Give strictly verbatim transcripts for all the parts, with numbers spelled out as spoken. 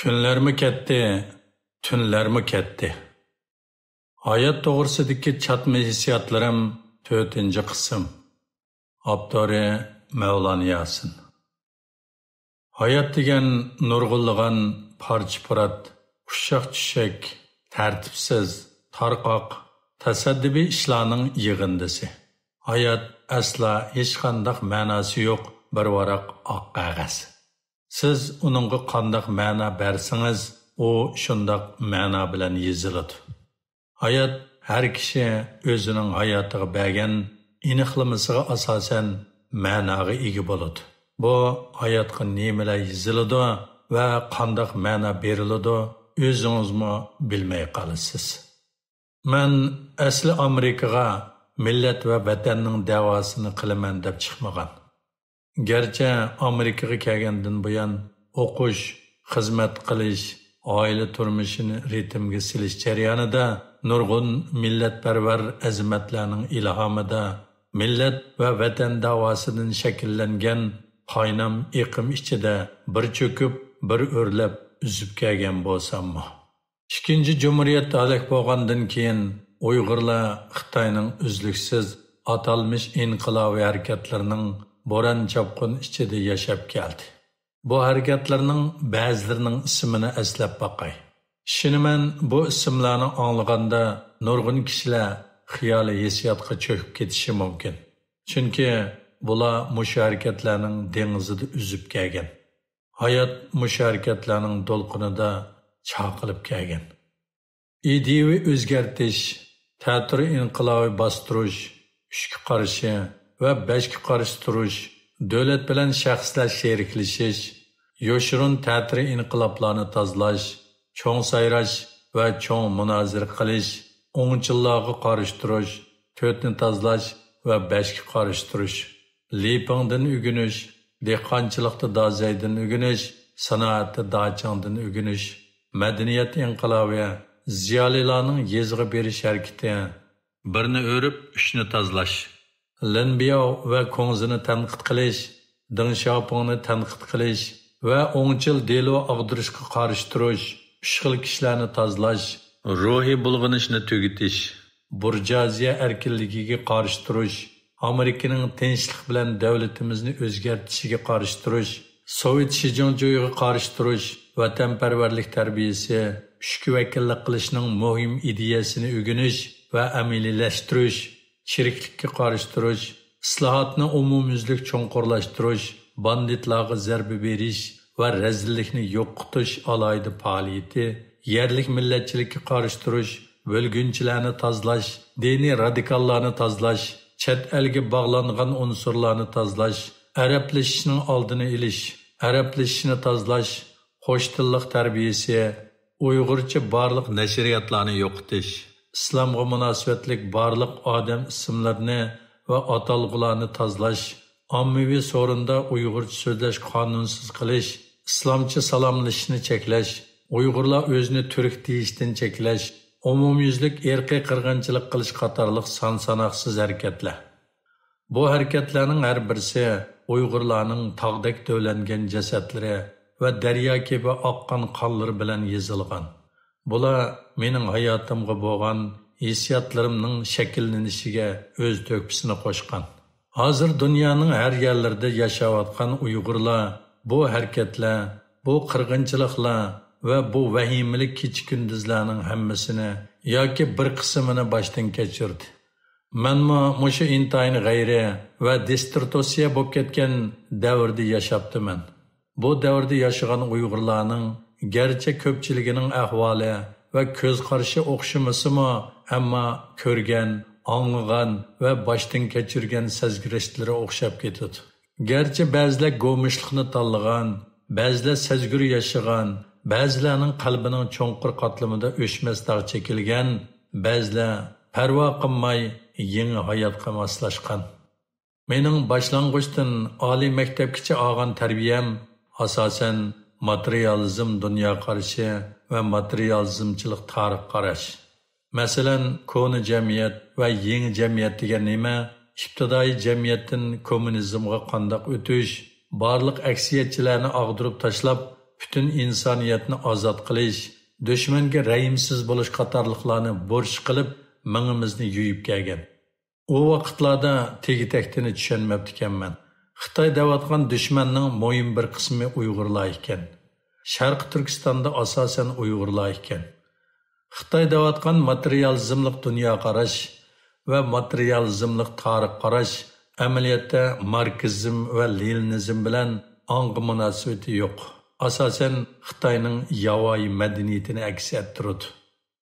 كۈنلەرمۇ كەتتى، تۈنلەرمۇ كەتتى. ھايات توغرىسىدىكى چاتما ھېسسىياتلىرىم، تۆتىنچى قىسىم. ئاپتورى مەۋلان ياسىن. ھايات دېگەن نۇرغۇنلىغان پارچە-پۇرات، ئۇششاق-چۈششەك، تەرتىپسىز، تارقاق، تاسادىپىي ئىشلارنىڭ يىغىندىسى. ھايات ئەسلا ھېچقانداق مەناسى يوق بىر ۋاراق ئاق قەغەز. سىز ئۇنىڭغا قانداق مەنا بەرسىڭىز، ئۇ شۇنداق مەنا بىلەن يېزىلىدۇ. ھايات ھەر كىشى ئۆزىنىڭ ھاياتىغا بەرگەن ئېنىقلىمىسىغا ئاساسەن مەناغا ئىگە بولىدۇ. بۇ ھاياتقا نېمىلەر يېزىلىدۇ ۋە قانداق مەنا بېرىلىدۇ، ئۆزىڭىزمۇ بىلمەي قالىسىز. مەن ئەسلى ئامېرىكىغا مىللەت ۋە ۋەتەننىڭ دەۋاسىنى قىلىمەن دەپ چىقمىغان. گەرچە ئامېرىكىغا كەلگەندىن بۇيان ئوقۇش، خىزمەت قىلىش، ئائىلە تۇرمۇشىنى رىتىمگە سېلىش جەريانىدا نۇرغۇن مىللەتپەرۋەر ئەزىمەتلەرنىڭ ئىلھامىدا، مىللەت ۋە ۋەتەن داۋاسىدىن شەكىللەنگەن قاينام ئېقىم ئىچىدە بىر چۆكۈپ، بىر ئۆرلەپ ئۈزۈپ كەلگەن بولساممۇ، ئىككىنچى جۇمھۇرىيەت ھالاك بولغاندىن كېيىن، ئۇيغۇرلار خىتاينىڭ ئۈزلۈكسىز ئاتالمىش ئىنقىلابىي ھەرىكەتلىرىنىڭ بوران-چاپقۇن ئىچىدە ياشاپ كەلدى. بۇ ھەرىكەتلەرنىڭ بەزىلىرىنىڭ ئىسمىنى ئەسلەپ باقاي. ئىشىنىمەن، بۇ ئىسىملارنى ئاڭلىغاندا نۇرغۇن كىشىلەر خىيالىي ھېسسىياتقا چۆكۈپ كېتىشى مۇمكىن. چۈنكى بۇلار مۇشۇ ھەرىكەتلەرنىڭ دېڭىزىدا ئۈزۈپ كەلگەن. ھايات مۇشۇ ھەرىكەتلەرنىڭ دولقۇنىدا چاقىلىپ كەلگەن. ئىدىيىۋى ئۆزگەرتىش، تەتۈر ئىنقىلابى باستۇرۇش، ئۈچكە قارشى ۋە بەشكە قارشى تۇرۇش، دۆلەت بىلەن شەخسلەر شېرىكلىشىش، يوشۇرۇن تەتۈر ئىنقىلابلارنى تازىلاش، چوڭ سايراش ۋە چوڭ مۇنازىرە قىلىش، ئوڭچىللارغا قارشى تۇرۇش، تۆتنى تازىلاش ۋە بەشكە قارشى تۇرۇش، لىپىڭدىن ئۆگىنىش، دېھقانچىلىقتا دازەيدىن ئۆگىنىش، سانائەتتە داچىڭدىن ئۆگىنىش، مەدەنىيەت ئىنقىلابى، زىيالىيلارنىڭ يېزىغا بېرىش ھەرىكىتى، بىرنى ئۆرۈپ، ئۈچنى تازىلاش، لىن بياۋ ۋە كۇڭزىنى تەنقىد قىلىش، دېڭ شياۋپىڭنى تەنقىد قىلىش ۋە ئوڭچىل دېلو ئاغدۇرۇشقا قارشى تۇرۇش، ئۈچ خىل كىشىلەرنى تازىلاش، روھىي بۇلغىنىشنى تۈگىتىش، بۇرژۇئازىيە ئەركىنلىكىگە قارشى تۇرۇش، ئامېرىكىنىڭ تىنچلىق بىلەن دۆلىتىمىزنى ئۆزگەرتىشىگە قارشى تۇرۇش، سوۋېت شىجىڭجۇيىغا قارشى تۇرۇش، ۋەتەنپەرۋەرلىك تەربىيەسى، كۈچكە ۋەكىللىك قىلىشنىڭ مۇھىم ئىدىيەسىنى ئۆگىنىش ۋە ئەمەلىيلەشتۈرۈش، چىرىكلىككە قارشى تۇرۇش، ئىسلاھاتنى ئومۇميۈزلۈك چوڭقۇرلاشتۇرۇش، باندىتلارغا زەربە بېرىش ۋە رەزىللىكنى يوقىتىش ئالاھىدە پائالىيىتى، يەرلىك مىللەتچىلىككە قارشى تۇرۇش، بۆلگۈنچىلەرنى تازىلاش، دىنىي رادىكاللارنى تازىلاش، چەت ئەلگە باغلانغان ئۇنسۇرلارنى تازىلاش، ئەرەبلىشىشنىڭ ئالدىنى ئېلىش، ئەرەبلىشىشنى تازىلاش، قوش تىللىق تەربىيەسى، ئۇيغۇرچە بارلىق نەشرىياتلارنى يوقىتىش، ئىسلامغا مۇناسىۋەتلىك بارلىق ئادەم ئىسىملىرىنى ۋە ئاتالغۇلارنى تازىلاش، ئاممىۋى سورۇندا ئۇيغۇرچە سۆزلەش قانۇنسىز قىلىش، ئىسلامچە سالاملىشىشنى چەكلەش، ئۇيغۇرلار ئۆزىنى تۈرك دېيىشتىن چەكلەش، ئومۇميۈزلۈك ئىرقىي قىرغىنچىلىق قىلىش قاتارلىق سان-ساناقسىز ھەرىكەتلەر. بۇ ھەرىكەتلەرنىڭ ھەر بىرسى ئۇيغۇرلارنىڭ تاغدەك تۆۋلەنگەن جەسەتلىرى ۋە دەريا كېبى ئاققان قانلىرى بىلەن يېزىلغان. بۇلار مېنىڭ ھاياتىمغا بولغان ھېسسىياتلىرىمنىڭ شەكىللىنىشىگە ئۆز تۆھپىسىنى قوشقان. ھازىر دۇنيانىڭ ھەر يەرلىرىدە ياشاۋاتقان ئۇيغۇرلار بۇ ھەرىكەتلەر، بۇ قىرغىنچىلىقلار ۋە بۇ ۋەھىمىلىك كېچە-كۈندۈزلەرنىڭ ھەممىسىنى ياكى بىر قىسمىنى باشتىن كەچۈردى. مەنمۇ مۇشۇ ئىنتايىن غەيرىي ۋە دېسترۇكسىيە بولۇپ كەتكەن دەۋردە ياشاپتىمەن. بۇ دەۋردە ياشىغان ئۇيغۇرلارنىڭ گەرچە كۆپچىلىكىنىڭ ئەھۋالى ۋە كۆز قارىشى ئوخشىمىسىمۇ، ئەمما كۆرگەن، ئاڭلىغان ۋە باشتىن كەچۈرگەن سەزگۈرۈشلىرى ئوخشاپ كېتىدۇ. گەرچە بەزىلەر گومۇشلۇقنى تاللىغان، بەزىلەر سەزگۈر ياشىغان، بەزىلەرنىڭ قەلبىنىڭ چوڭقۇر قاتلىمىدا ئۆچمەس داغ چېكىلگەن، بەزىلەر پەرۋا قىلماي يېڭى ھاياتقا ماسلاشقان. مېنىڭ باشلانغۇچتىن ئالىي مەكتەپكىچە ئالغان تەربىيەم ئاساسەن ماتېرىيالىزم دۇنيا قارىشى ۋە ماتېرىيالىزمچىلىق تارىخ قاراش. مەسىلەن، كونا جەمئىيەت ۋە يېڭى جەمئىيەت دېگەن نېمە؟ ئىپتىدائىي جەمئىيەتتىن كوممۇنىزمغا قانداق ئۆتۈش؟ بارلىق ئەكسىيەتچىلەرنى ئاغدۇرۇپ تاشلاپ، پۈتۈن ئىنسانىيەتنى ئازاد قىلىش، دۈشمەنگە رەھىمسىز بولۇش قاتارلىقلارنى بۇرچ قىلىپ، مېڭىمىزنى يۇيۇپ كەلگەن. ئۇ ۋاقىتلاردا تېگى-تەكتىنى چۈشەنمەپتىكەنمەن. خىتاي دەۋاتقان دۈشمەننىڭ مۇھىم بىر قىسمى ئۇيغۇرلار ئىكەن. شەرقىي تۈركىستاندا ئاساسەن ئۇيغۇرلار ئىكەن. خىتاي دەۋاتقان ماتېرىيالىزملىق دۇنيا قاراش ۋە ماتېرىيالىزملىق تارىخ قاراش ئەمەلىيەتتە ماركسىزم ۋە لېنىنىزم بىلەن ئاڭغا مۇناسىۋىتى يوق. ئاساسەن خىتاينىڭ ياۋايى مەدەنىيىتىنى ئەكس ئەتتۈرىدۇ.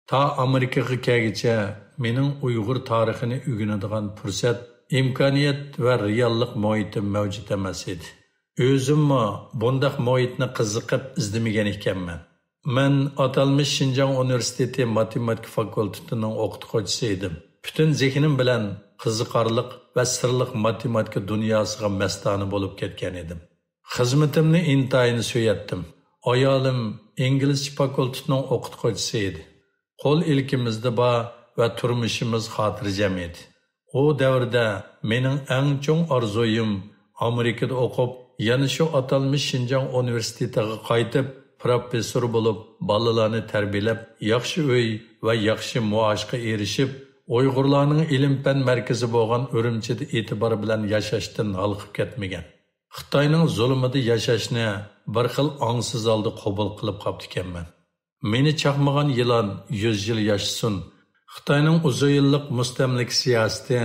تا ئامېرىكىغا كەلگىچە مېنىڭ ئۇيغۇر تارىخىنى ئۆگىنىدىغان پۇرسەت، ئىمكانىيەت ۋە رېئاللىق مۇھىتىم مەۋجۇت ئەمەس ئىدى. ئۆزۈممۇ بۇنداق مۇھىتنى قىزىقىپ ئىزدىمىگەن ئىكەنمەن. مەن ئاتالمىش شىنجاڭ ئۇنىۋېرسىتېتى ماتېماتىكا فاكۇلتېتىنىڭ ئوقۇتقۇچىسى ئىدىم. پۈتۈن زېھنىم بىلەن قىزىقارلىق ۋە سىرلىق ماتېماتىكا دۇنياسىغا مەستانە بولۇپ كەتكەن ئىدىم. خىزمىتىمنى ئىنتايىن سۆيەتتىم. ئايالىم ئىنگلىزچە فاكۇلتېتىنىڭ ئوقۇتقۇچىسى ئىدى. قول ئىلكىمىزدە بار ۋە تۇرمۇشىمىز خاتىرجەم ئىدى. ئۇ دەۋردە مېنىڭ ئەڭ چوڭ ئارزۇيۇم ئامېرىكىدا ئوقۇپ، يەنە شۇ ئاتالمىش شىنجاڭ ئۇنىۋېرسىتېتىغا قايتىپ، پروفېسسور بولۇپ، بالىلارنى تەربىيەلەپ، ياخشى ئۆي ۋە ياخشى مائاشقا ئېرىشىپ، ئۇيغۇرلارنىڭ ئىلىم-پەن مەركىزى بولغان ئۈرۈمچىدە ئېتىبار بىلەن ياشاشتىن ھالقىپ كەتمىگەن. خىتاينىڭ زۇلۇمىدا ياشاشنى بىر خىل ئاڭسىز ھالدا قوبۇل قىلىپ قاپتىكەنمەن. مېنى چاقمىغان يىلان يۈز يىل ياشىسۇن! خىتاينىڭ ئۇزۇن يىللىق مۇستەملىكە سىياسىتى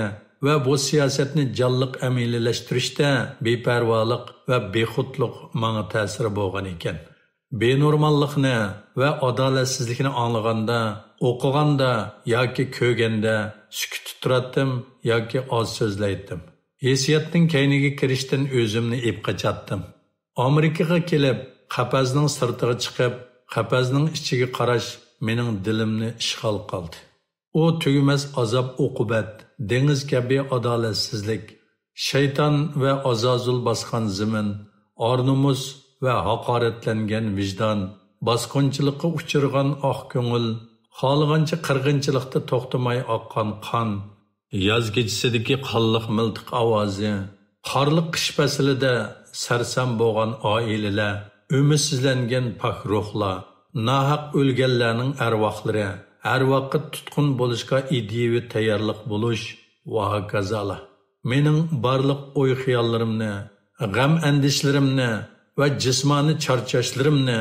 ۋە بۇ سىياسەتنى جانلىق ئەمەلىيلەشتۈرۈشتە بىپەرۋالىق ۋە بىخۇدلۇق ماڭا تەسىرى بولغان ئىكەن. بىنورماللىقنى ۋە ئادالەتسىزلىكنى ئاڭلىغاندا، ئوقۇغاندا ياكى كۆرگەندە سۈكۈتتە تۇراتتىم ياكى ئاز سۆزلەيتتىم. ھېسسىياتنىڭ كەينىگە كىرىشتىن ئۆزۈمنى ئېپ قاچاتتىم. ئامېرىكىغا كېلىپ، قەپەسنىڭ سىرتىغا چىقىپ، قەپەسنىڭ ئىچىگە قاراش مېنىڭ دىلىمنى ئىشغال قىلدى. ئۇ تۈگىمەس ئازاب-ئوقۇبەت، دېڭىز كەبى ئادالەتسىزلىك، شەيتان ۋە ئازازۇل باسقان زېمىن، ئار-نومۇس ۋە ھاقارەتلەنگەن ۋىجدان، باسقۇنچىلىققا ئۇچرىغان ئاق كۆڭۈل، خالىغانچە قىرغىنچىلىقتا توختىماي ئاققان قان، ياز كېچىسىدىكى قانلىق مىلتىق ئاۋازى، قارلىق قىش پەسلىدە سەرسان بولغان ئائىلىلەر، ئۈمىدسىزلەنگەن پاك روھلار، ناھەق ئۆلگەنلەرنىڭ ئەرۋاھلىرى، ھەر ۋاقىت تۇتقۇن بولۇشقا ئىدىيىۋى تەييارلىق بولۇش ۋە ھاكازالار. مېنىڭ بارلىق ئوي-خىياللىرىمنى، غەم-ئەندىشىلىرىمنى ۋە جىسمانىي چارچاشلىرىمنى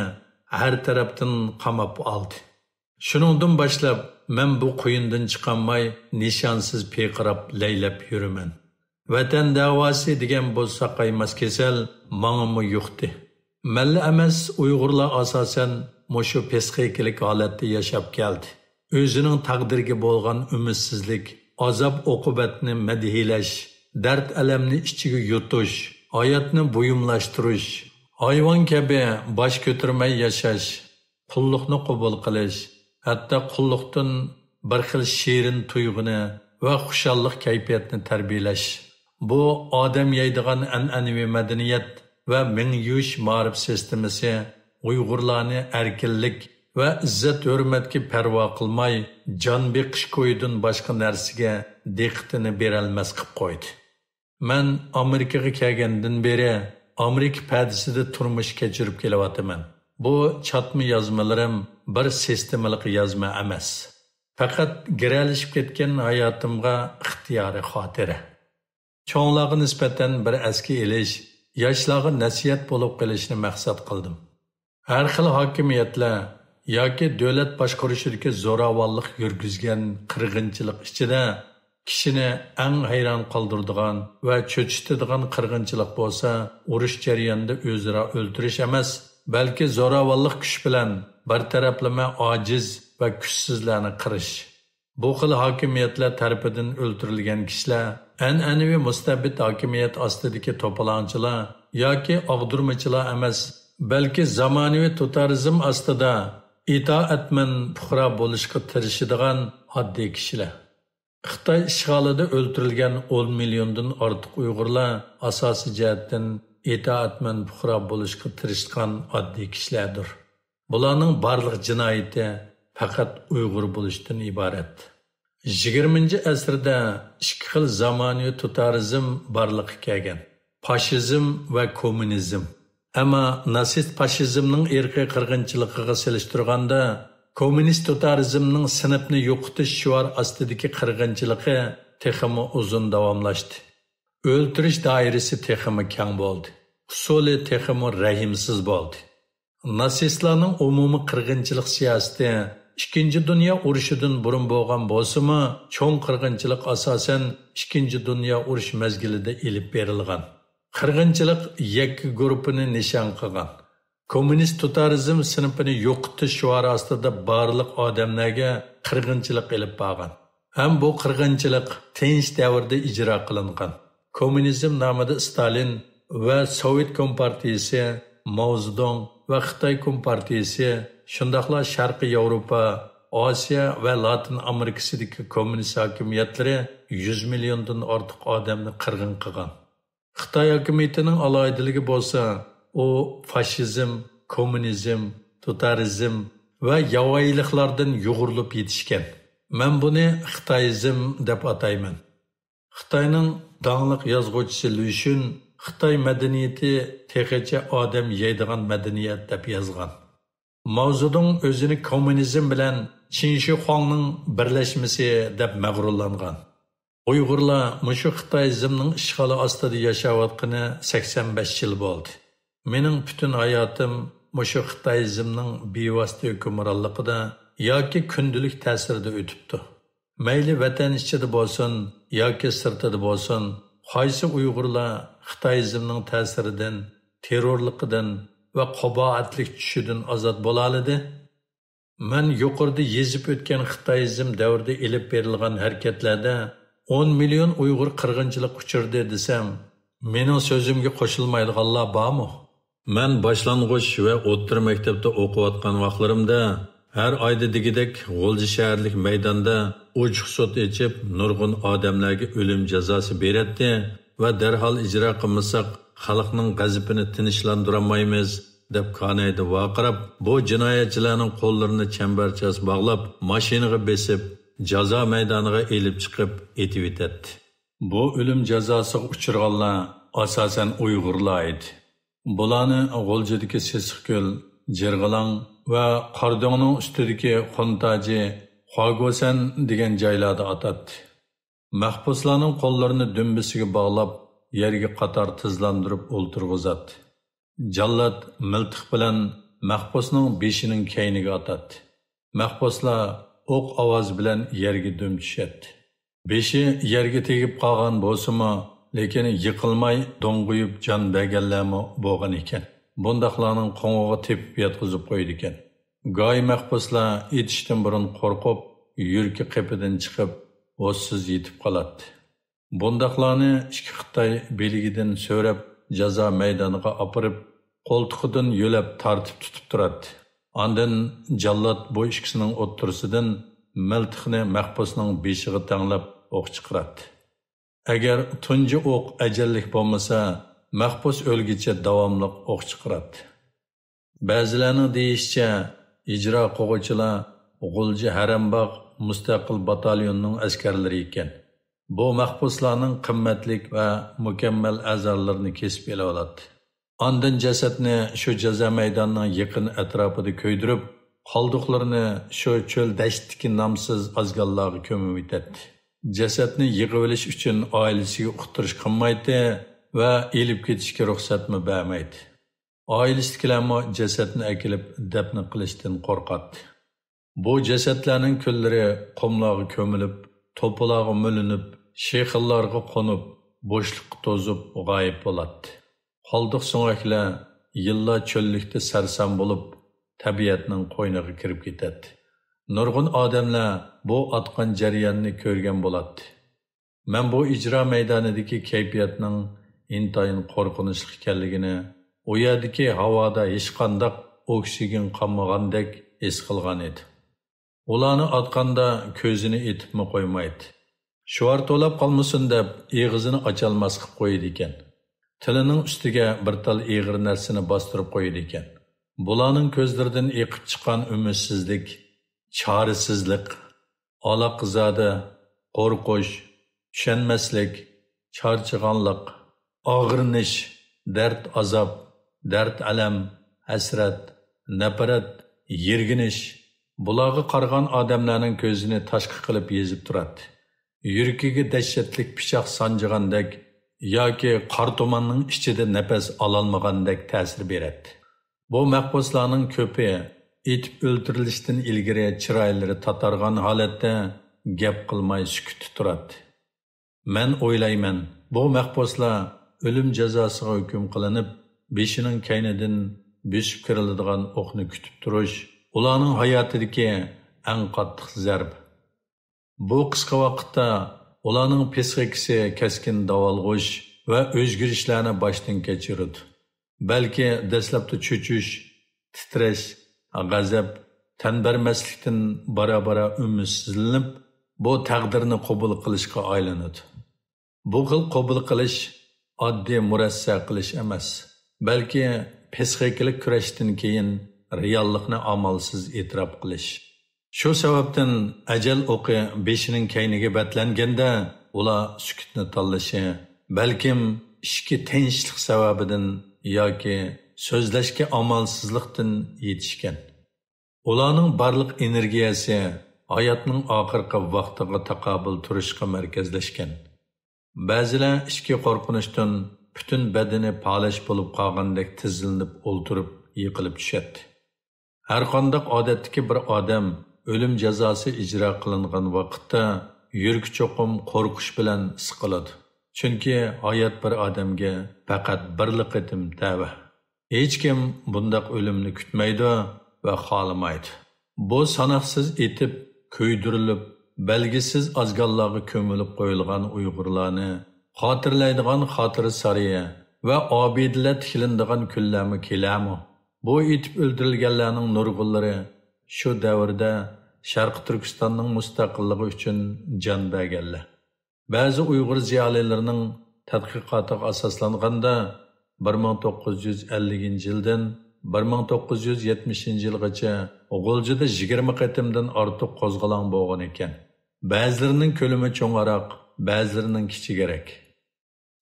ھەر تەرەپتىن قاماپ ئالدى. شۇنىڭدىن باشلاپ، مەن بۇ قۇيۇندىن چىقالماي، نىشانسىز پىرقىراپ، لەيلەپ يۈرىمەن. ۋەتەن دەۋاسى دېگەن بۇ ساقايماس كېسەل ماڭىمۇ يۇقتى. مەنلا ئەمەس، ئۇيغۇرلار ئاساسەن مۇشۇ پىسخىكىلىك ھالەتتە ياشاپ كەلدى. ئۆزىنىڭ تەقدىرىگە بولغان ئۈمىدسىزلىك، ئازاب-ئوقۇبەتنى مەدھىيلەش، دەرد-ئەلەمنى ئىچىگە يۇتۇش، ھاياتنى بۇيۇملاشتۇرۇش، ھايۋان كەبى باش كۆتۈرمەي ياشاش، قۇللۇقنى قوبۇل قىلىش، ھەتتا قۇللۇقتىن بىر خىل شېرىن تۇيغۇنى ۋە خۇشاللىق كەيپىياتنى تەربىيەلەش. بۇ ئادەم يەيدىغان ئەنئەنىۋى مەدەنىيەت ۋە مېڭە يۇيۇش مائارىپ سىستېمىسى ئۇيغۇرلارنى ئەركىنلىك ۋە ئىززەت-ھۆرمەتكە پەرۋا قىلماي، جان بېقىش كويىدىن باشقا نەرسىگە دىققىتىنى بېرەلمەس قىپ قويدى. مەن ئامېرىكىغا كەلگەندىن بېرى ئامېرىكا پەدىسىدە تۇرمۇش كەچۈرۈپ كېلىۋاتىمەن. بۇ چاتما يازمىلىرىم بىر سىستېمىلىق يازما ئەمەس. پەقەت گىرەلىشىپ كەتكەن ھاياتىمغا ئىختىيارىي خاتىرە. چوڭلارغا نىسبەتەن بىر ئەسكە ئېلىش، ياشلارغا نەسىھەت بولۇپ قېلىشنى مەقسەت قىلدىم. ھەر خىل ھاكىمىيەتلەر ياكى دۆلەت باشقۇرۇشىدىكى زوراۋانلىق يۈرگۈزگەن قىرغىنچىلىق ئىچىدە كىشىنى ئەڭ ھەيران قالدۇرىدىغان ۋە چۆچۈتىدىغان قىرغىنچىلىق بولسا، ئۇرۇش جەريانىدا ئۆزئارا ئۆلتۈرۈش ئەمەس، بەلكى زوراۋانلىق كۈچ بىلەن بىر تەرەپلىمە ئاجىز ۋە كۈچسىزلەرنى قىرىش. بۇ خىل ھاكىمىيەتلەر تەرىپىدىن ئۆلتۈرۈلگەن كىشىلەر ئەنئەنىۋى مۇستەبىت ھاكىمىيەت ئاستىدىكى توپىلاڭچىلار ياكى ئاغدۇرمىچىلار ئەمەس، بەلكى زامانىۋى توتارىزم ئاستىدا ئىتائەتمەن پۇقرا بولۇشقا تىرىشىدىغان ئاددىي كىشىلەر. خىتاي ئىشغالىدا ئۆلتۈرۈلگەن ئون مىليوندىن ئارتۇق ئۇيغۇرلار ئاساسىي جەھەتتىن ئىتائەتمەن پۇقرا بولۇشقا تىرىشقان ئاددىي كىشىلەردۇر. بۇلارنىڭ بارلىق جىنايىتى پەقەت ئۇيغۇر بولۇشتىن ئىبارەت. يىگىرمىنچى ئەسىردە ئىككى خىل زامانىۋى توتارىزم بارلىققا كەلگەن: پاشىزم ۋە كوممۇنىزم. ئەمما ناتسىست فاشىزمنىڭ ئىرقىي قىرغىنچىلىقىغا سېلىشتۇرغاندا، كوممۇنىست توتارىزمنىڭ سىنىپنى يوقىتىش شوئار ئاستىدىكى قىرغىنچىلىقى تېخىمۇ ئۇزۇن داۋاملاشتى. ئۆلتۈرۈش دائىرىسى تېخىمۇ كەڭ بولدى. ئۇسۇلى تېخىمۇ رەھىمسىز بولدى. ناتسىستلارنىڭ ئومۇمىي قىرغىنچىلىق سىياسىتى ئىككىنچى دۇنيا ئۇرۇشىدىن بۇرۇن بولغان بولسىمۇ، چوڭ قىرغىنچىلىق ئاساسەن ئىككىنچى دۇنيا ئۇرۇش مەزگىلىدە ئېلىپ بېرىلغان. قىرغىنچىلىق يەككە گۇرۇپپىنى نىشان قىلغان. كوممۇنىست توتارىزم سىنىپىنى يوقىتىش شوئارى ئاستىدا بارلىق ئادەملەرگە قىرغىنچىلىق ئېلىپ بارغان. ھەم بۇ قىرغىنچىلىق تىنچ دەۋردە ئىجرا قىلىنغان. كوممۇنىزم نامىدا ستالىن ۋە سوۋېت كومپارتىيىسى، ماۋزېدۇڭ ۋە خىتاي كومپارتىيىسى، شۇنداقلا شەرقىي ياۋروپا، ئاسىيا ۋە لاتىن ئامېرىكىسىدىكى كوممۇنىست ھاكىمىيەتلىرى يۈز مىليوندىن ئارتۇق ئادەمنى قىرغىن قىلغان. خىتاي ھاكىمىيىتىنىڭ ئالاھىدىلىكى بولسا، ئۇ فاشىزم، كوممۇنىزم، توتارىزم ۋە ياۋايىلىقلاردىن يۇغۇرۇلۇپ يېتىشكەن. مەن بۇنى خىتايىزم دەپ ئاتايمەن. خىتاينىڭ داڭلىق يازغۇچىسى لۈشۈن خىتاي مەدەنىيىتى تېخىچە ئادەم يەيدىغان مەدەنىيەت دەپ يازغان. ماۋزېدۇڭ ئۆزىنى كوممۇنىزم بىلەن چىن شىخۇاڭنىڭ بىرلەشمىسى دەپ مەغرۇرلانغان. ئۇيغۇرلار مۇشۇ خىتايىزمنىڭ ئىشغالى ئاستىدا ياشاۋاتقىنى سەكسەن بەش يىل بولدى. مېنىڭ پۈتۈن ھاياتىم مۇشۇ خىتايىزمنىڭ بىۋاسىتە ھۆكۈمرانلىقىدا ياكى كۈندىلىك تەسىرىدە ئۆتۈپتۇ. مەيلى ۋەتەن ئىچىدە بولسۇن ياكى سىرتىدا بولسۇن، قايسى ئۇيغۇرلار خىتايىزمنىڭ تەسىرىدىن، تېررورلۇقىدىن ۋە قاباھەتلىك چۈشىدىن ئازاد بولالىدى؟ مەن يۇقىرىدا يېزىپ ئۆتكەن خىتايىزم دەۋرىدە ئېلىپ بېرىلغان ھەرىكەتلەردە ئون مىليون ئۇيغۇر قىرغىنچىلىققا ئۇچرىدى دېسەم، مېنىڭ سۆزۈمگە قوشۇلمايدىغانلار بارمۇ؟ مەن باشلانغۇچ ۋە ئوتتۇرا مەكتەپتە ئوقۇۋاتقان ۋاقىتلىرىمدا ھەر ئايدا دېگۈدەك غۇلجا شەھەرلىك مەيداندا ئوچۇق سوت ئېچىپ، نۇرغۇن ئادەملەرگە ئۆلۈم جازاسى بېرەتتى ۋە دەرھال ئىجرا قىلمىساق، خەلقنىڭ غەزىپىنى تىنچلاندۇرالمايمىز، دەپ كانايدا ۋارقىراپ، بۇ جىنايەتچىلەرنىڭ قوللىرىنى چەمبەرچاس باغلاپ، ماشىنىغا بېسىپ، جازا مەيدانىغا ئېلىپ چىقىپ ئېتىۋېتەتتى. بۇ ئۆلۈم جازاسىغا ئۇچرىغانلار ئاساسەن ئۇيغۇرلار ئىدى. بۇلارنى غۇلجىدىكى سېسىقكۆل، جىرغىلاڭ ۋە قارادۆڭنىڭ ئۈستىدىكى خۇنتاجى، خۇاگوسەن دېگەن جايلاردا ئاتاتتى. مەھبۇسلارنىڭ قوللىرىنى دۈمبىسىگە باغلاپ، يەرگە قاتار تىزلاندۇرۇپ ئولتۇرغۇزاتتى. جاللات مىلتىق بىلەن مەھبۇسنىڭ بېشىنىڭ كەينىگە ئاتاتتى. مەھبۇسلار ئوق ئاۋازى بىلەن يەرگە دۈم چۈشەتتى. بېشى يەرگە تېگىپ قالغان بولسىمۇ، لېكىن يىقىلماي دوڭغىيىپ جان بەرگەنلەرمۇ بولغان ئىكەن. بۇنداقلارنىڭ قوڭىغا تېپىپ ياتقۇزۇپ قويىدىكەن. گاھى مەھبۇسلار ئېتىشتىن بۇرۇن قورقۇپ، يۈرىكى قېپىدىن چىقىپ، ھوشسىز يېتىپ قالاتتى. بۇنداقلارنى ئىككى خىتاي بىلىكىدىن سۆرەپ، جازا مەيدانىغا ئاپىرىپ، قولتۇقىدىن يۆلەپ تارتىپ تۇتۇپ تۇراتتى. ئاندىن جاللات بۇ ئىككىسىنىڭ ئوتتۇرىسىدىن مىلتىقنى مەھبۇسنىڭ بېشىغا تەڭلەپ ئوق چىقىراتتى. ئەگەر تۇنجى ئوق ئەجەللىك بولمىسا، مەھبۇس ئۆلگىچە داۋاملىق ئوق چىقىراتتى. بەزىلەرنىڭ دېيىشىچە، ئىجرا قىلغۇچىلار غۇلجا ھەرەمباغ مۇستەقىل باتاليونىنىڭ ئەسكەرلىرى ئىكەن. بۇ مەھبۇسلارنىڭ قىممەتلىك ۋە مۇكەممەل ئەزالىرىنى كېسىپ ئېلىۋالاتتى. ئاندىن جەسەتنى شۇ جازا مەيدانىنىڭ يېقىن ئەتراپىدا كۆيدۈرۈپ، قالدۇقلىرىنى شۇ چۆل دەشتتىكى نامسىز ئازگاللارغا كۆمۈۋېتەتتى. جەسەتنى يىغىۋېلىش ئۈچۈن ئائىلىسىگە ئۇقتۇرۇش قىلمايتتى ۋە ئېلىپ كېتىشكە رۇخسەتمۇ بەرمەيتتى. ئائىلىسىدىكىلەرمۇ جەسەتنى ئەكېلىپ دەپنە قىلىشتىن قورقاتتى. بۇ جەسەتلەرنىڭ كۈنلىرى قۇملارغا كۆمۈلۈپ، توپىلارغا مۆلىنىپ، شېخىللارغا قونۇپ، بوشلۇققا توزۇپ غايىب بولاتتى. قالدۇق سۆڭەكلەر يىللار چۆللۈكتە سەرسان بولۇپ، تەبىئەتنىڭ قوينىغا كىرىپ كېتەتتى. نۇرغۇن ئادەملەر بۇ ئاتقان جەرياننى كۆرگەن بولاتتى. مەن بۇ ئىجرا مەيدانىدىكى كەيپىياتنىڭ ئىنتايىن قورقۇنچلۇق ئىكەنلىكىنى، ئۇ يەردىكى ھاۋادا ھېچقانداق ئوكسىگېن قالمىغاندەك ھېس قىلغان ئىدىم. ئۇلارنى ئاتقاندا كۆزىنى ئېتىپمۇ قويمايتتى. شوئار توۋلاپ قالمىسۇن دەپ ئېغىزىنى ئاچالماس قىلىپ قويىدىكەن. تىلىنىڭ ئۈستىگە بىر تال ئېغىر نەرسىنى باستۇرۇپ قويىدىكەن. بۇلارنىڭ كۆزلىرىدىن ئېقىپ چىققان ئۈمىدسىزلىك، چارىسىزلىق، ئالاقىزادە، قورقۇش، چۈشەنمەسلىك، چارچىغانلىق، ئاغرىنىش، دەرد-ئازاب، دەرد-ئەلەم، ھەسرەت، نەپرەت، يىرگىنىش، بۇلارغا قارىغان ئادەملەرنىڭ كۆزىنى تاشقا قىلىپ يېزىپ تۇراتتى. يۈرىكىگە دەھشەتلىك پىچاق سانجىغاندەك ياكى قارا تۇماننىڭ ئىچىدە نەپەس ئالالمىغاندەك تەسىر بېرەتتى. بۇ مەھبۇسلارنىڭ كۆپى ئېتىپ ئۆلتۈرۈلۈشتىن ئىلگىرى چىرايلىرى تاتارغان ھالەتتە گەپ قىلماي سۈكۈتتە تۇراتتى. مەن ئويلايمەن، بۇ مەھبۇسلار ئۆلۈم جازاسىغا ھۆكۈم قىلىنىپ، بېشىنىڭ كەينىدىن بۆسۈپ كىرىلىدىغان ئوقنى كۈتۈپ تۇرۇش ئۇلارنىڭ ھاياتىدىكى ئەڭ قاتتىق زەربە. بۇ قىسقا ۋاقىتتا ئۇلارنىڭ پسىخىكىسى كەسكىن داۋالغۇش ۋە ئۆزگىرىشلەرنى باشتىن كەچۈرىدۇ. بەلكى دەسلەپتە چۆچۈش، تىترەش، غەزەپ، تەن بەرمەسلىكتىن بارا-بارا ئۈمىدسىزلىنىپ، بۇ تەقدىرنى قوبۇل قىلىشقا ئايلىنىدۇ. بۇ خىل قوبۇل قىلىش ئاددىي مۇرەسسە قىلىش ئەمەس، بەلكى پسىخىكىلىق كۈرەشتىن كېيىن رېئاللىقنى ئامالسىز ئېتىراپ قىلىش. شۇ سەۋەبتىن ئەجەل ئوقى بېشىنىڭ كەينىگە بەتلەنگەندە، ئۇلار سۈكۈتنى تاللىشى، بەلكىم ئىچكى تىنچلىق سەۋەبىدىن ياكى سۆزلەشكە ئامالسىزلىقتىن يېتىشكەن. ئۇلارنىڭ بارلىق ئېنېرگىيەسى ھاياتنىڭ ئاخىرقى ۋاقتىغا تاقابىل تۇرۇشقا مەركەزلەشكەن. بەزىلەر ئىچكى قورقۇنچتىن پۈتۈن بەدىنى پالەچ بولۇپ قالغاندەك تىزلىنىپ ئولتۇرۇپ يىقىلىپ چۈشەتتى. ھەرقانداق ئادەتتىكى بىر ئادەم ئۆلۈم جازاسى ئىجرا قىلىنغان ۋاقىتتا يۈرىكى چوقۇم قورقۇش بىلەن سىقىلىدۇ. چۈنكى ھايات بىر ئادەمگە پەقەت بىرلا قېتىم تەۋە. ھېچكىم بۇنداق ئۆلۈمنى كۈتمەيدۇ ۋە خالىمايدۇ. بۇ ساناقسىز ئېتىپ، كۆيدۈرۈلۈپ، بەلگىسىز ئازگاللارغا كۆمۈلۈپ قويۇلغان ئۇيغۇرلارنى خاتىرىلەيدىغان خاتىرە سارىيى ۋە ئابىدىلەر تىكلىنىدىغان كۈنلەرمۇ كېلەرمۇ؟ بۇ ئېتىپ ئۆلتۈرۈلگەنلەرنىڭ نۇرغۇنلىرى شۇ دەۋردە شەرقىي تۈركىستاننىڭ مۇستەقىللىقى ئۈچۈن جان بەرگەنلەر. بەزى ئۇيغۇر زىيالىيلىرىنىڭ تەتقىقاتىغا ئاساسلانغاندا، بىر مىڭ توققۇز يۈز ئەللىكىنچى يىلدىن بىر مىڭ توققۇز يۈز يەتمىشىنچى يىلغىچە غۇلجىدا يىگىرمە قېتىمدىن ئارتۇق قوزغىلاڭ بولغان ئىكەن. بەزىلىرىنىڭ كۆلىمى چوڭراق، بەزىلىرىنىڭ كىچىكرەك.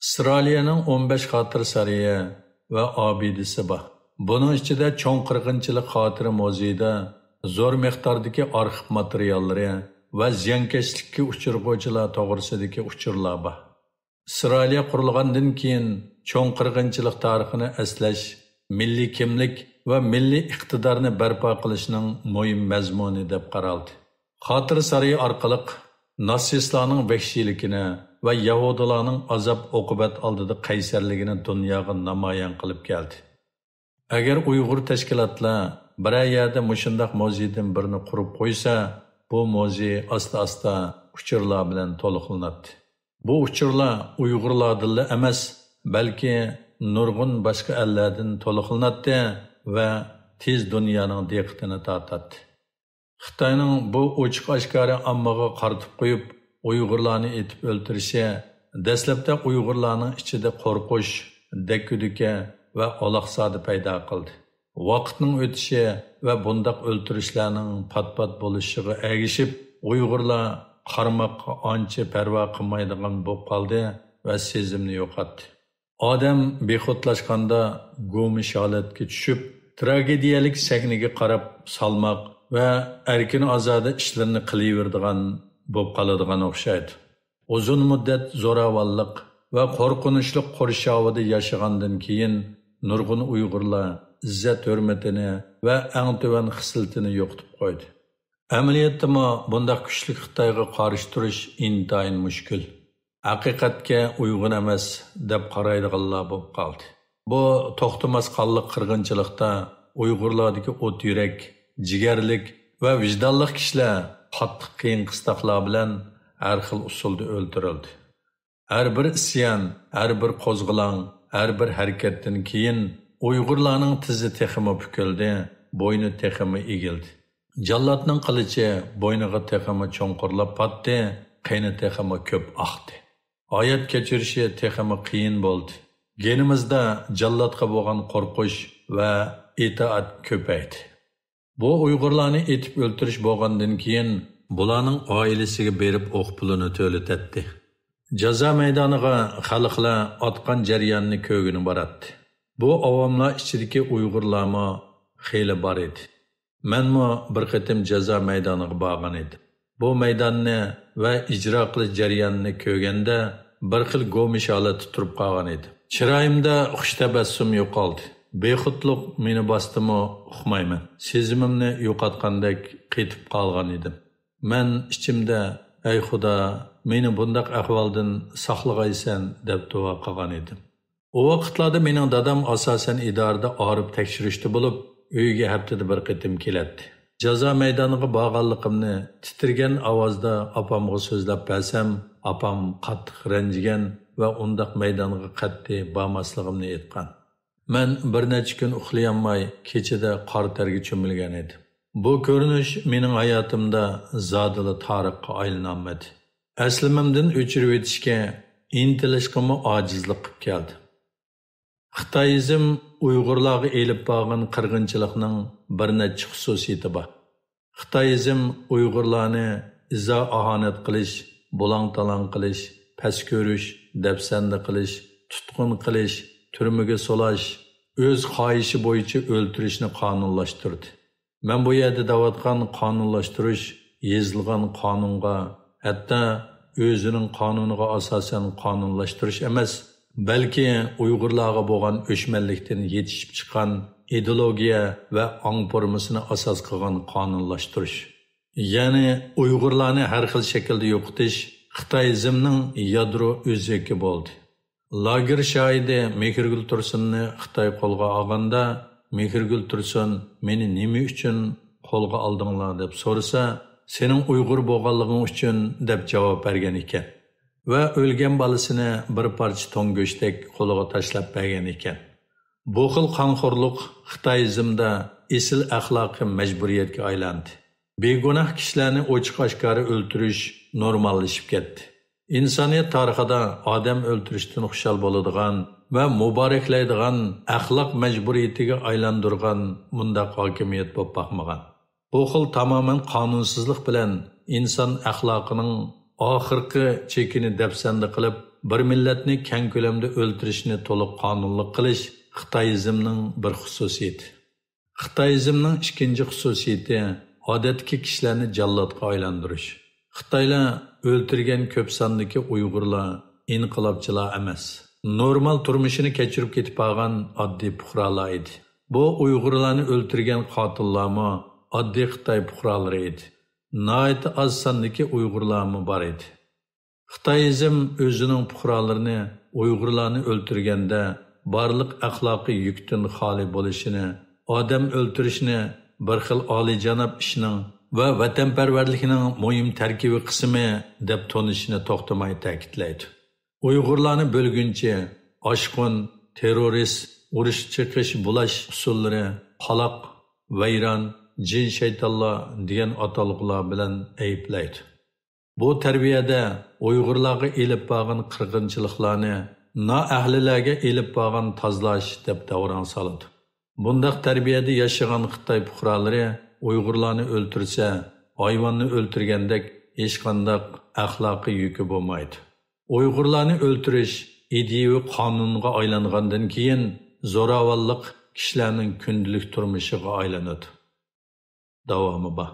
ئىسرائىلىيەنىڭ ئون بەش خاتىرە سارىيى ۋە ئابىدىسى بار. بۇنىڭ ئىچىدە چوڭ قىرغىنچىلىق خاتىرە مۇزېيىدا زور مىقداردىكى ئارخىپ ماتېرىياللىرى ۋە زىيانكەشلىككە ئۇچرىغۇچىلار توغرىسىدىكى ئۇچۇرلار بار. ئىسرائىلىيە قۇرۇلغاندىن كېيىن چوڭ قىرغىنچىلىق تارىخىنى ئەسلەش مىللىي كىملىك ۋە مىللىي ئىقتىدارنى بەرپا قىلىشنىڭ مۇھىم مەزمۇنى دەپ قارالدى. خاتىرە سارىيى ئارقىلىق ناتسىستلارنىڭ ۋەھشىيلىكىنى ۋە يەھۇدىيلارنىڭ ئازاب-ئوقۇبەت ئالدىدا قەيسەرلىكىنى دۇنياغا نامايان قىلىپ كەلدى. ئەگەر ئۇيغۇر تەشكىلاتلار بىرەر يەردە مۇشۇنداق مۇزېيدىن بىرنى قۇرۇپ قويسا، بۇ مۇزېي ئاستا-ئاستا ئۇچۇرلار بىلەن تولۇقلىناتتى. بۇ ئۇچۇرلار ئۇيغۇرلاردىنلا ئەمەس، بەلكى نۇرغۇن باشقا ئەللەردىن تولۇقلىناتتى ۋە تېز دۇنيانىڭ دىققىتىنى تارتاتتى. خىتاينىڭ بۇ ئوچۇق-ئاشكارا ئاممىغا قارىتىپ قويۇپ، ئۇيغۇرلارنى ئېتىپ ئۆلتۈرۈشى دەسلەپتە ئۇيغۇرلارنىڭ ئىچىدە قورقۇش، دەككە-دۈككە ۋە ئالاقزادە پەيدا قىلدى. ۋاقىتنىڭ ئۆتۈشى ۋە بۇنداق ئۆلتۈرۈشلەرنىڭ پات-پات بولۇشىغا ئەگىشىپ، ئۇيغۇرلار قارىماققا ئانچە پەرۋا قىلمايدىغان بولۇپ قالدى ۋە سېزىمنى يوقاتتى. ئادەم بىخۇدلاشقاندا گومىش ھالەتكە چۈشۈپ، تراگېدىيەلىك سەھنىگە قاراپ سالماق ۋە ئەركىن-ئازادە ئىشلىرىنى قىلىۋېرىدىغان بولۇپ قالىدىغان ئوخشايدۇ. ئۇزۇن مۇددەت زوراۋانلىق ۋە قورقۇنچلۇق قورشاۋىدا ياشىغاندىن كېيىن، نۇرغۇن ئۇيغۇرلار ئىززەت-ھۆرمىتىنى ۋە ئەڭ تۆۋەن خىسلىتىنى يوقىتىپ قويدى. ئەمەلىيەتتىمۇ بۇنداق كۈچلۈك خىتايغا قارشى تۇرۇش ئىنتايىن مۈشكۈل. ھەقىقەتكە ئۇيغۇن ئەمەس دەپ قارايدىغانلار بولۇپ قالدى. بۇ توختىماس قانلىق قىرغىنچىلىقتا ئۇيغۇرلاردىكى ئوت يۈرەك، جىگەرلىك ۋە ۋىجدانلىق كىشىلەر قاتتىق قىيىن-قىستاقلار بىلەن ھەر خىل ئۇسۇلدا ئۆلتۈرۈلدى. ھەر بىر ئىسيان، ھەر بىر قوزغىلاڭ، ھەر بىر ھەرىكەتتىن كېيىن ئۇيغۇرلارنىڭ تىزى تېخىمۇ پۈكۈلدى، بوينى تېخىمۇ ئېگىلدى. جاللاتنىڭ قىلىچى بوينىغا تېخىمۇ چوڭقۇرلاپ پاتتى، قېنى تېخىمۇ كۆپ ئاقتى. ھايات كەچۈرۈشى تېخىمۇ قىيىن بولدى. گېنىمىزدا جاللاتقا بولغان قورقۇش ۋە ئىتائەت كۆپەيدى. بۇ ئۇيغۇرلارنى ئېتىپ ئۆلتۈرۈش بولغاندىن كېيىن، بۇلارنىڭ ئائىلىسىگە بېرىپ ئوق پۇلىنى تۆلىتەتتى. جازا مەيدانىغا خەلقلەر ئاتقان جەرياننى كۆرگىلى باراتتى. بۇ ئاۋاملار ئىچىدىكى ئۇيغۇرلارمۇ خېلى بار ئىدى. مەنمۇ بىر قېتىم جازا مەيدانىغا بارغان ئىدىم. بۇ مەيداننى ۋە ئىجرا قىلىش جەريانىنى كۆرگەندە، بىر خىل گومىش ھالەتتە تۇرۇپ قالغان ئىدىم. چىرايىمدا خۇش تەبەسسۇم يوقالدى. بىخۇدلۇق مېنى باستىمۇ ئۇقمايمەن. سېزىمىمنى يوقاتقاندەك قېتىپ قالغان ئىدىم. مەن ئىچىمدە، «ئەي خۇدا، مېنى بۇنداق ئەھۋالدىن ساقلىغايسەن» دەپ دۇئا قىلغان ئىدىم. ئۇ ۋاقىتلاردا مېنىڭ دادام ئاساسەن ئىدارىدە ئارىپ تەكشۈرۈشتە بولۇپ، ئۆيگە ھەپتىدە بىر قېتىم كېلەتتى. جازا مەيدانىغا بارغانلىقىمنى تىترىگەن ئاۋازدا ئاپامغا سۆزلەپ بەرسەم، ئاپام قاتتىق رەنجىگەن ۋە ئۇنداق مەيدانغا قەتئىي بارماسلىقىمنى ئېيتقان. مەن بىر نەچچە كۈن ئۇخلىيالماي، كېچىدە قارا تەرگە چۆمۈلگەن ئىدىم. بۇ كۆرۈنۈش مېنىڭ ھاياتىمدا زادىلا تارىخقا ئايلىنالمىدى. ئەسلىمەمدىن ئۆچۈرۈۋېتىشكە ئىنتىلىشقىمۇ ئاجىزلىق قىپ كەلدى. خىتايىزم ئۇيغۇرلارغا ئېلىپ بارغان قىرغىنچىلىقنىڭ بىر نەچچە خۇسۇسىيىتى بار. خىتايىزم ئۇيغۇرلارنى ئىزا-ئاھانەت قىلىش، بۇلاڭ-تالاڭ قىلىش، پەس كۆرۈش، دەپسەندە قىلىش، تۇتقۇن قىلىش، تۈرمىگە سولاش، ئۆز خاھىشى بويىچە ئۆلتۈرۈشنى قانۇنلاشتۇردى. مەن بۇ يەردە دەۋاتقان قانۇنلاشتۇرۇش يېزىلغان قانۇنغا، ھەتتا ئۆزىنىڭ قانۇنىغا ئاساسەن قانۇنلاشتۇرۇش ئەمەس، بەلكى ئۇيغۇرلارغا بولغان ئۆچمەنلىكتىن يېتىشىپ چىققان ئىدېئولوگىيە ۋە ئاڭ پورمىسىنى ئاساس قىلغان قانۇنلاشتۇرۇش. يەنى ئۇيغۇرلارنى ھەر خىل شەكىلدە يوقىتىش خىتايىزمنىڭ يادرو ئۆزىكى بولدى. لاگېر شاھىدى مېھرىگۈل تۇرسۇننى خىتاي قولغا ئالغاندا، مېھرىگۈل تۇرسۇن، «مېنى نېمە ئۈچۈن قولغا ئالدىڭلار؟» دەپ سورىسا، «سېنىڭ ئۇيغۇر بولغانلىقىڭ ئۈچۈن» دەپ جاۋاب بەرگەن ئىكەن. ۋە ئۆلگەن بالىسىنى بىر پارچە توڭ گۆشتەك قولىغا تاشلاپ بەرگەن ئىكەن. بۇ خىل قانخورلۇق خىتايىزمدا ئېسىل ئەخلاقىي مەجبۇرىيەتكە ئايلاندى. بىگۇناھ كىشىلەرنى ئوچۇق-ئاشكارا ئۆلتۈرۈش نورماللىشىپ كەتتى. ئىنسانىيەت تارىخىدا ئادەم ئۆلتۈرۈشتىن خۇشال بولىدىغان ۋە مۇبارەكلەيدىغان ئەخلاق مەجبۇرىيىتىگە ئايلاندۇرغان مۇنداق ھاكىمىيەت بولۇپ باقمىغان. بۇ خىل تامامەن قانۇنسىزلىق بىلەن ئىنسان ئەخلاقىنىڭ ئاخىرقى چېكىنى دەپسەندە قىلىپ، بىر مىللەتنى كەڭ كۆلەمدە ئۆلتۈرۈشنى تولۇق قانۇنلۇق قىلىش خىتايىزمنىڭ بىر خۇسۇسىيىتى. خىتايىزمنىڭ ئىككىنچى خۇسۇسىيىتى، ئادەتتىكى كىشىلەرنى جاللاتقا ئايلاندۇرۇش. خىتايلار ئۆلتۈرگەن كۆپ ساندىكى ئۇيغۇرلار ئىنقىلابچىلار ئەمەس، نورمال تۇرمۇشىنى كەچۈرۈپ كېتىپ بارغان ئاددىي پۇقرالار ئىدى. بۇ ئۇيغۇرلارنى ئۆلتۈرگەن قاتىللارمۇ ئاددىي خىتاي پۇقرالىرى ئىدى. ناھايىتى ئاز ساندىكى ئۇيغۇرلارمۇ بار ئىدى. خىتايىزم ئۆزىنىڭ پۇقرالىرىنى، ئۇيغۇرلارنى ئۆلتۈرگەندە بارلىق ئەخلاقىي يۈكتىن خالىي بولۇشىنى، ئادەم ئۆلتۈرۈشنى بىر خىل ئالىيجاناب ئىشنىڭ ۋە ۋەتەنپەرۋەرلىكنىڭ مۇھىم تەركىبىي قىسمى دەپ تونۇشىنى توختىماي تەكىتلەيدۇ. ئۇيغۇرلارنى بۆلگۈنچى، ئاشقۇن، تېررورىست، ئۇرۇش چېقىش بۇلاش ئۇسۇللىرى، قالاق، ۋەيران، جىن-شەيتانلار دېگەن ئاتالغۇلار بىلەن ئەيىبلەيدۇ. بۇ تەربىيەدە ئۇيغۇرلارغا ئېلىپ بارغان قىرغىنچىلىقلارنى نائەھلىلەرگە ئېلىپ بارغان تازىلاش دەپ داۋراڭ سالىدۇ. بۇنداق تەربىيەدە ياشىغان خىتاي پۇقرالىرى ئۇيغۇرلارنى ئۆلتۈرسە، ھايۋاننى ئۆلتۈرگەندەك ھېچقانداق ئەخلاقىي يۈكى بولمايدۇ. ئۇيغۇرلارنى ئۆلتۈرۈش ئىدىيىۋى قانۇنغا ئايلانغاندىن كېيىن، زوراۋانلىق كىشىلەرنىڭ كۈندىلىك تۇرمۇشىغا ئايلىنىدۇ. داۋامى بار.